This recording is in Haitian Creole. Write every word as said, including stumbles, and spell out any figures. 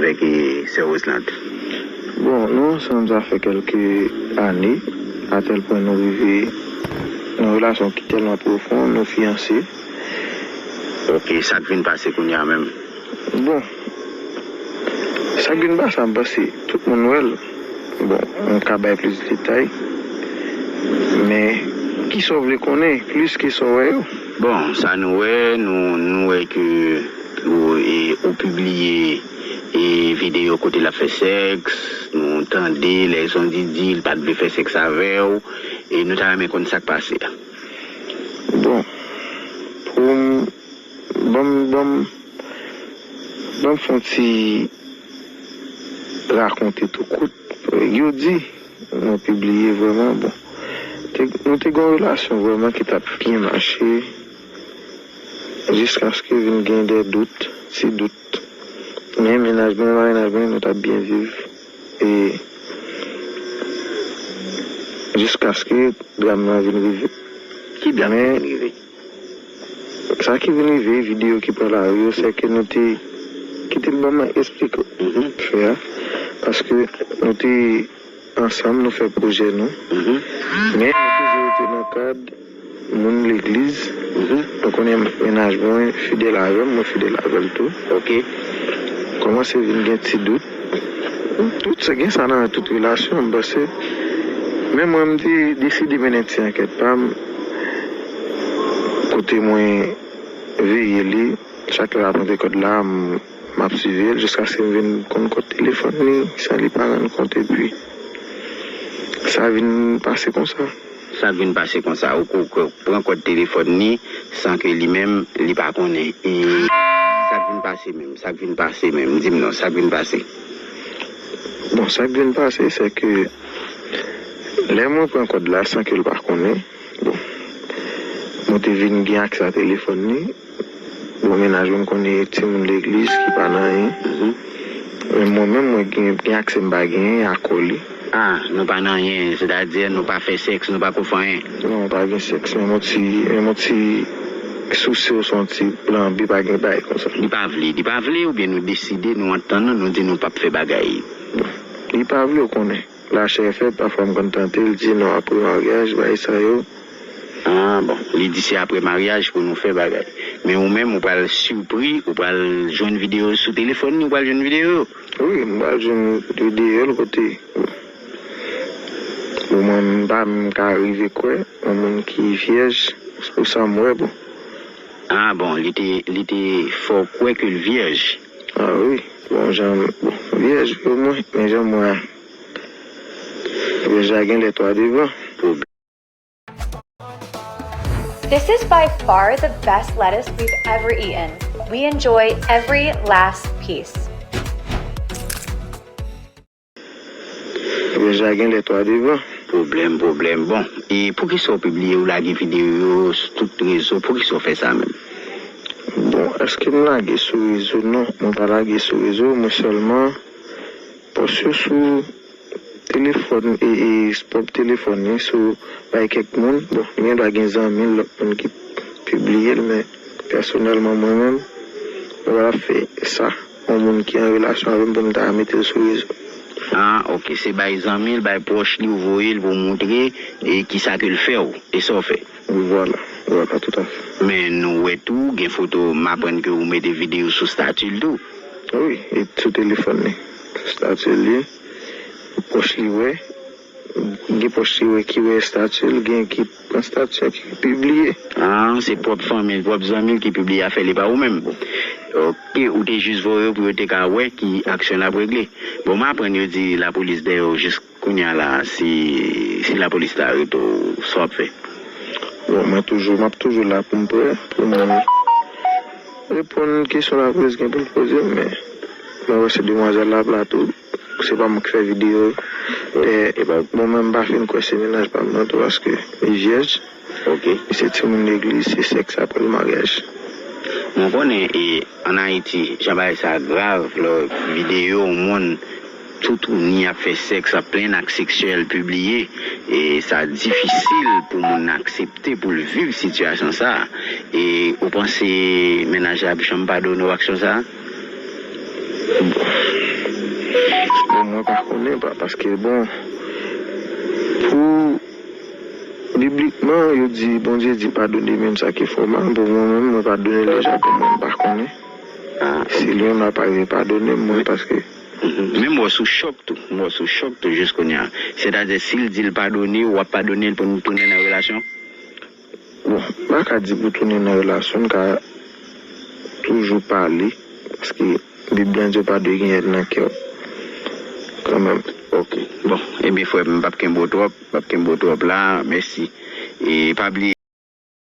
avèk, e, sè Roseland? Bon, nou ansanm sa fè kèlke ane, atèl pwen nou rive nan yon relasyon ki tèlman pwofon, nou fiyanse. Ok, sa k vin pase kounye a menm? Bon, sa k vin pase a, m panse tout moun wè l. Bon, m ka bay plis detay. Men, kisa w vle konnen plis ke sa w wè yo? Bon, sa nou wè, nou, nou wè ke ou, e, ou pibliye, e, videyo kote l ap fè sèks, nou tande Lèzon di di l pa t vle fè sèks avè w, e nou ta renmen konn sa k pase a. Bon, pou m, ban m, ban m, ban m fè yon ti rakonte tou kout. Yo di, mwen pibliye vrèman, bon. Te, nou te gen yon relasyon vrèman ki t ap byen mache, jiskaske vin gen de dout, ti dout. Men mennaj mwen, marinaj mwen, nou t ap byen viv. E jiskaske dram nan vin rive. Ki dram nan vin rive? Sa ki vin rive, videyo ki pran lari yo, se ke nou te, kite m ban mwen eksplike w. Mhm. Frè, paske nou te ansanm, nou fè pwojè nou. Mhm. Men nou toujou rete nan kad moun legliz. Mhm. Nou konnen mennaj mwen fidèl avè m, mwen fidèl avè l tou. Ok. Kòmanse vin gen ti dout. Tout sa gen sa nan tout relasyon, m panse. Men mwen, m te deside mennen ti ankèt pa m. Kote mwen veye li, chak lè l ap rantre kòd la, m, m ap siveye l jiskaske m vin konn kòd telefòn li, san li pa rann kont, epi sa vin pase konsa. Sa vin pase konsa, ou, ou, ou pran kòd telefòn li san ke li menm, li pa konnen. E sa k vin pase menm, sa k vin pase menm, di m non, sa k vin pase? Bon, sa k vin pase, se ke lè mwen pran kòd la san ke l pa konnen, bon, mwen te vin gen aksè a telefòn li. Bon, mennaj mwen konnen timoun legliz ki pa nan anyen. Mhm. Men mwen menm, mwen gen, gen aksè m pa genyen akò li. Ah, nou pa nan anyen, sètadi nou pa fè sèks, nou pa ko fè anyen. Non, pa gen sèks, menm yon ti, menm yon ti souse oswa yon ti lanbi, pa gen bagay konsa. Li pa vle, li pa vle, oubyen nou deside, nou antann nou, nou di nou p ap fè bagay? Li pa vle, ou konnen. Lachè fèb, pafwa m konn tante l, di non, apre maryaj, bagay sa yo. Ah, bon, li di se apre maryaj pou nou fè bagay. Men ou menm, ou pral sipri, ou pral jwenn videyo sou telefòn li, ou pral jwenn videyo yo? Wi, m pral jwenn videyo l kote, bon, mwen, m pa menm ka rive kwè yon moun ki vyèj, pou sa m wè, bon. Ah, bon, li te, li te fè w kwè ke l vyèj? Ah, wi, bon, jan, bon, vyèj, omwen, men jan m wè a. Vyèj la gen lè twa devan. This is by far the best lettuce we've ever eaten. We enjoy every last piece. Vyèj la gen lè twa devan. Pwoblèm, pwoblèm. Bon, e poukisa w pibliye, ou lage videyo yo sou tout rezo? Poukisa w fè sa menm? Bon, èske m lage sou rezo? Non, mwen pa lage sou rezo, mwen sèlman pòs yo sou telefòn, e, e, pwòp telefòn li, sou bay kèk moun. Bon, li gen dwa gen zanmi l, lòt moun ki pibliye l, men pèsonèlman, mwen menm, mwen pa t ap fè sa yon moun ki an relasyon avè m pou m ta mete l sou rezo. Ah, ok, se bay zanmi l, bay pwòch li, ou voye l pou w montre, e kisa ke l fè w, e sa w fè. Wi, vwala, vwala, toutafè. Men nou wè tou, gen foto, m aprann ke ou mete videyo sou stati l tou. Wi, e sou telefòn li. Sou stati l ye. Pwòch li wè. Gen pwòch li wè ki wè stati l, gen ki pran stati a ki pibliye. Ah, se pwòp fanmi l, pwòp zanmi l ki pibliye afè li, pa ou menm. Ok, ou te jis voye yo pou yo te ka wè ki aksyon l ap regle. Bon, m aprann yo di lapolis dèyè w jis kounye a la, se, se lapolis la arete w, sa w ap fè? Bon, mwen toujou, m ap toujou la pou m prè, pou m reponn kesyon lapolis gen pou l poze m, men mwen wè se demwazèl la ap la tou, se pa mwen k fè videyo. E, e pa, bon, mwen m pa fin kwè se mennaj pa m nan tou, paske li vyèj. Ok. Li se timoun legliz, se sèks apre l maryaj. Mwen konnen, e, ann Ayiti, jan bagay sa grav, lè videyo yon moun toutouni ap fè sèks, ap plenn ak seksyèl pibliye, e sa difisil pou moun nan aksepte pou l viv sitiyasyon sa a. E ou panse mennaj la ap janm padone w aksyon sa a? Bon, Mwen pa konnen pa, paske bon, pou biblikman, yo di, Bondye di padone menm sa ki fè w mal. Bon, mwen menm, mwen padone l deja, pou mwen, m pa konnen. Si li menm l ap rive padone m, mwen, paske Men m wè w sou chòk tou. M wè w sou chòk tou jis kounye a. Sètadi, si l di l padone w, w ap padone l pou n tounen nan relasyon? Bon, m pa ka di pou tounen nan relasyon, n ka toujou pale, paske Bib lan di w pa dwe gen èn nan kè w. Kanmenm. Ok. Bon, ebyen, frè m, m p ap kenbe w twòp, m p ap kenbe w twòp la. Mèsi. E pa bliye,